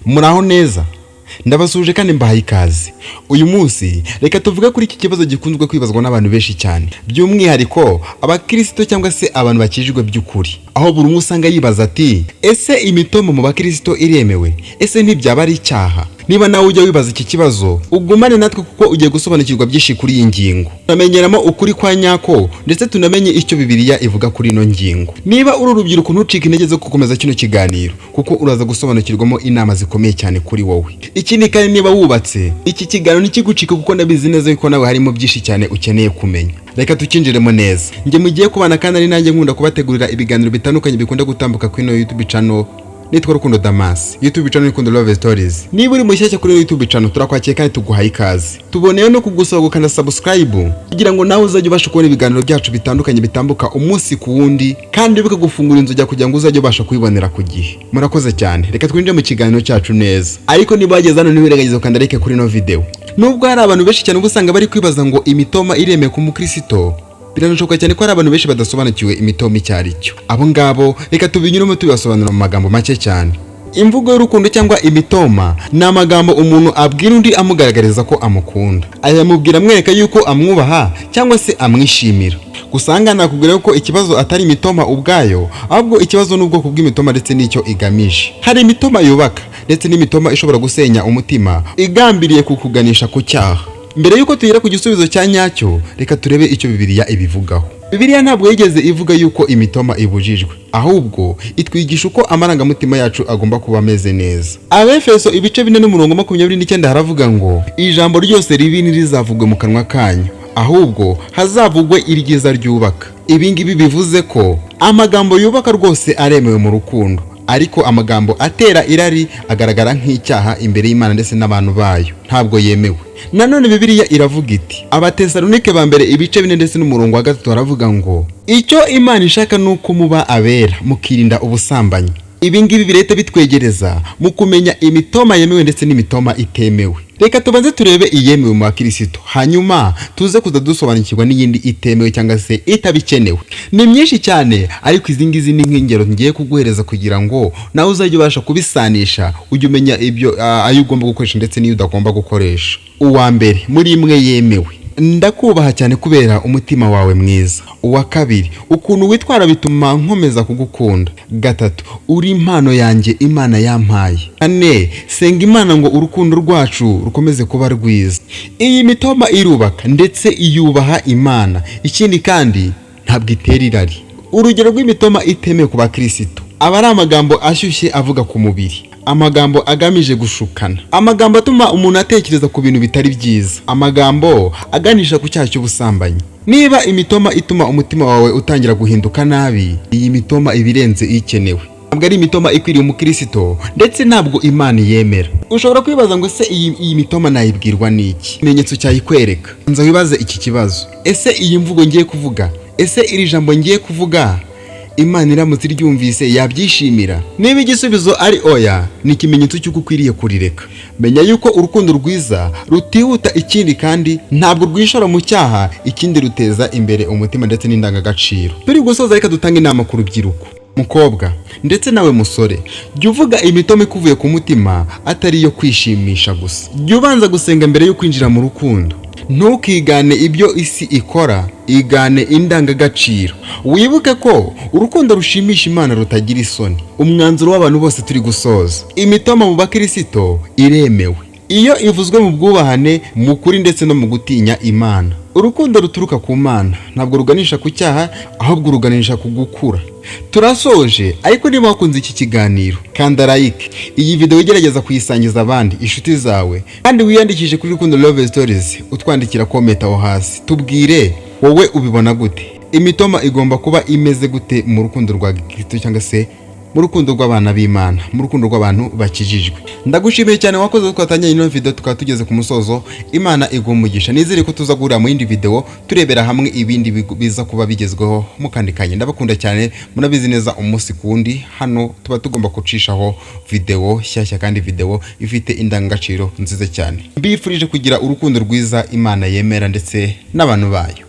Muraho neza, ndabasuhuje kandi mbahaye ikaze. Uyu munsi reka tuvuge kuri iki kibazo gikunzwe kwibazwa n'abantu benshi cyane, by'umwihariko abakirisito cyangwa se abantu bakijijwe by'ukuri, aho buri umwe usanga yibaza ati: "Ese imitoma mu bakirisito iremewe? Ese ntibyaba ari icyaha?" Niba nawe ujya wibaza iki kibazo, ugumane natwe kuko ugiye gusobanukirwa byinshi kuri iyi ngingo. Tunamenyeramo ukuri kwa nyako ndetse tunamenye icyo Bibiliya ivuga kuri ino ngingo. Niba uri urubyiruko, ntucike intege zo gukomeza kino kiganiro kuko uraza gusobanukirwamo inama zikomeye cyane kuri wowe. Ikindi kandi, niba wubatse, iki kiganiro ntikigucike kuko ndabizi neza yuko nawe harimo byinshi cyane ukeneye kumenya. Reka tukinjiremo neza. Njye mugiye kubana kandi ari nanjye nkunda kubategurira ibiganiro bitandukanye bikunda gutambuka kuri ino YouTube channel, nitwa Rukundo Damas. YouTube channel Rukundo Love Stories. Niba uri mushyashya kuri YouTube channel, turakwakira kandi tuguhaye ikaze. Tuboneyeho no kugusaba gukanda subscribe kugira ngo nawe uzajye ubasha kubona ibiganiro byacu bitandukanye bitambuka umunsi ku wundi, kandi wibuke gufungura inzogera kugira ngo uzajye ubasha kubibonera ku gihe. Murakoze cyane, reka twinjire mu kiganiro cyacu neza. Ariko niba wageze hano, ntiwirengagize gukanda like kuri ino video. Nubwo hari abantu benshi cyane uba usanga bari kwibaza ngo imitoma iremewe ku mukristo, biranashoboka cyane ko hari abantu benshi badasobanukiwe imitoma icyo ari cyo. Abo ngabo reka tubinyuremo tubibasobanura mu magambo make cyane. Imvugo y'urukundo cyangwa imitoma ni amagambo umuntu abwira undi amugaragariza ko amukunda. Ayamubwira amwereka yuko amwubaha cyangwa se amwishimira. Gusa aha ngaha nakubwira ko ikibazo atari imitoma ubwayo, ahubwo ikibazo ni ubwoko bw'imitoma ndetse n'icyo igamije. Hari imitoma yubaka ndetse n'imitoma ishobora gusenya umutima igambiriye kukuganisha ku cyaha. Mbere y'uko tugera ku gisubizo cya nyacyo, reka turebe icyo Bibiliya ibivugaho. Bibiliya ntabwo yigeze ivuga yuko imitoma ibujijwe, ahubwo itwigisha uko amarangamutima yacu agomba kuba ameze neza. Abefeso ibice 4 n'umurongo 29 haravuga ngo: "Ijambo ryose ribi ntirizavugwe mu kanwa kanyu, ahubwo hazavugwe iryiza ryubaka." Ibi ngibi bivuze ko amagambo yubaka rwose aremewe mu rukundo, ariko amagambo atera irari agaragara nk'icyaha imbere y'Imana ndetse n'abantu bayo, ntabwo yemewe. Nanone Bibiliya iravuga iti, Abatesalonike ba mbere ibice 4 ndetse n'umurongo wa 3 haravuga ngo: "Icyo Imana ishaka ni uko muba abera, mukirinda ubusambanyi." Ibi ngibi birahita bitwegereza mu kumenya imitoma yemewe ndetse n'imitoma itemewe. Reka tubanze turebe iyemewe mu bakirisito, hanyuma tuze kuza dusobanukirwa n'iyindi itemewe cyangwa se itabikenewe. Ni myinshi cyane, ariko izi ngizi ni nk'ingero ngiye kuguhereza kugira ngo nawe uzajye ubasha kubisanisha, ujye umenya ibyo ayo ugomba gukoresha ndetse n'iyo udagomba gukoresha. Uwa mbere muri imwe yemewe: "Ndakubaha cyane kubera umutima wawe mwiza." Uwa kabiri: "Ukuntu witwara bituma nkomeza kugukunda." Gatatu: "Uri impano yanjye Imana yampaye." Kane: "Senga Imana ngo urukundo rwacu rukomeze kuba rwiza." Iyi mitoma irubaka ndetse iyubaha Imana. Ikindi kandi, ntabwo itera irari. Urugero rw'imitoma itemewe ku bakirisito aba ari amagambo ashyushye avuga ku mubiri, amagambo agamije gushukana, amagambo atuma umuntu atekereza ku bintu bitari byiza, amagambo aganisha ku cyaha cy'ubusambanyi. Niba imitoma ituma umutima wawe utangira guhinduka nabi, iyi mitoma iba irenze ikenewe. Ntabwo ari imitoma ikwiriye umukirisito ndetse ntabwo Imana yemera. Ushobora kwibaza ngo: "Ese iyi mitoma nayibwirwa n'iki?" Ikimenyetso cyayikwereka: nza wibaze iki kibazo: ese iyi mvugo ngiye kuvuga, ese iri jambo ngiye kuvuga, Imana iramutse iryumvise yabyishimira? Niba igisubizo ari oya, ni ikimenyetso cy'uko ukwiriye kurireka. Menya yuko urukundo rwiza rutihuta. Ikindi kandi, ntabwo rwishora mu cyaha. Ikindi, ruteza imbere umutima ndetse n'indangagaciro. Turi gusoza, reka dutange inama ku rubyiruko. Mukobwa ndetse nawe musore, jya uvuga imitoma ikuvuye ku mutima, atari iyo kwishimisha gusa. Jya ubanza gusenga mbere yo kwinjira mu rukundo. Ntukigane ibyo isi ikora, igane indangagaciro. Wibuke ko urukundo rushimisha Imana rutagira isoni. Umwanzuro w'abantu bose turi gusoza: imitoma mu bakirisito iremewe iyo ivuzwe mu bwubahane, mu kuri ndetse no mu gutinya Imana. Urukundo ruturuka ku Mana ntabwo ruganisha ku cyaha, ahubwo ruganisha ku gukura. Turasoje, ariko niba wakunze iki kiganiro, kanda like iyi video, igerageza kuyisangiza abandi inshuti zawe, kandi wiyandikishe kuri Rukundo Love Stories. Utwandikira comment aho hasi, tubwire wowe ubibona gute? Imitoma igomba kuba imeze gute mu rukundo rwa gikristo cyangwa se mu rukundo rw'abana b'Imana, mu rukundo rw'abantu bakijijwe? Ndagushimiye cyane wakoze twatangiye ino video tukaba tugeze ku musozo. Imana iguha umugisha. Nizere ko tuza guhurira mu yindi video turebera hamwe ibindi biza kuba bigezweho mu kandi kanya. Ndabakunda cyane, murabizi neza, umunsi ku wundi hano tuba tugomba gucishaho video nshyashya kandi video ifite indangagaciro nziza cyane. Mbifurije kugira urukundo rwiza Imana yemera ndetse n'abantu bayo.